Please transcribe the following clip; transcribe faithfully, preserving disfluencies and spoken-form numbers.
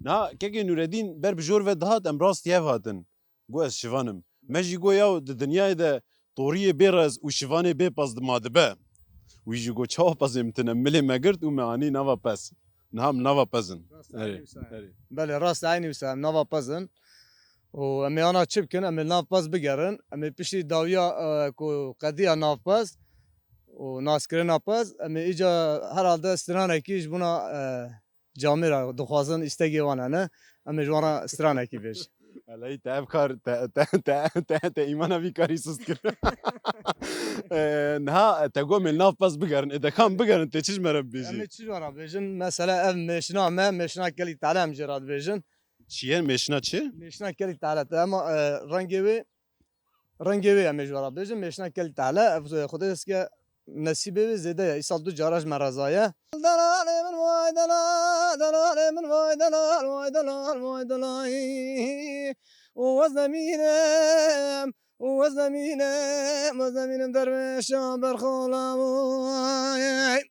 Niha kekê Nûredîn ber bi jor ve dihat, em rast yev hatin. Got, ez şivan im. Me jî got, yaw, di dinyayê de toriyê bê rez û şivanê bê pez di ma dibe. Wî jî got, çawa pezê min tune? Milê me girt û me anî nava pez. Niha em nava pez in. Rast, Erê, eynî wisa. Erê. Belê, rast eynî wisa em nava pez in. Û em ê ana çi bikin? Em ê nav pez bigerin. Em ê piştî dawiya, e, ku qediya nav pez û naskirina pez, em ê îca herhalde stranekî ji bona, e, camêra dixwazin, îstegê wan hene. Em ê ji wan re stranekî bêjin. Eleyî te ev kar, te, te, te, te, te îmana vî karî sist kir. E, niha te got em ê nav pez bigerin. E, de kam bigerin, te çi ji me re Em bibêjî? ê çi ji wan re bêjin? Mesela ev mêşina me, mêşina Kelî Tehle em jê re dibêjin. Çi ye mêşina çi? Mêşina Kelî Tehle. Te ema, e, rengê wê, rengê wê em ê ji wan re bêjin. Mêşina Kelî Tehle, ev, e, Xwedê dest ke nesîbê wê zêde ye. Îsal du cara ji me re zaye. Delalê min vay delal, delalê min vay delal, vay delal, vay delal. Û ez nemînim, û ez nemînim, ez nemînim dervêşa berxola vay.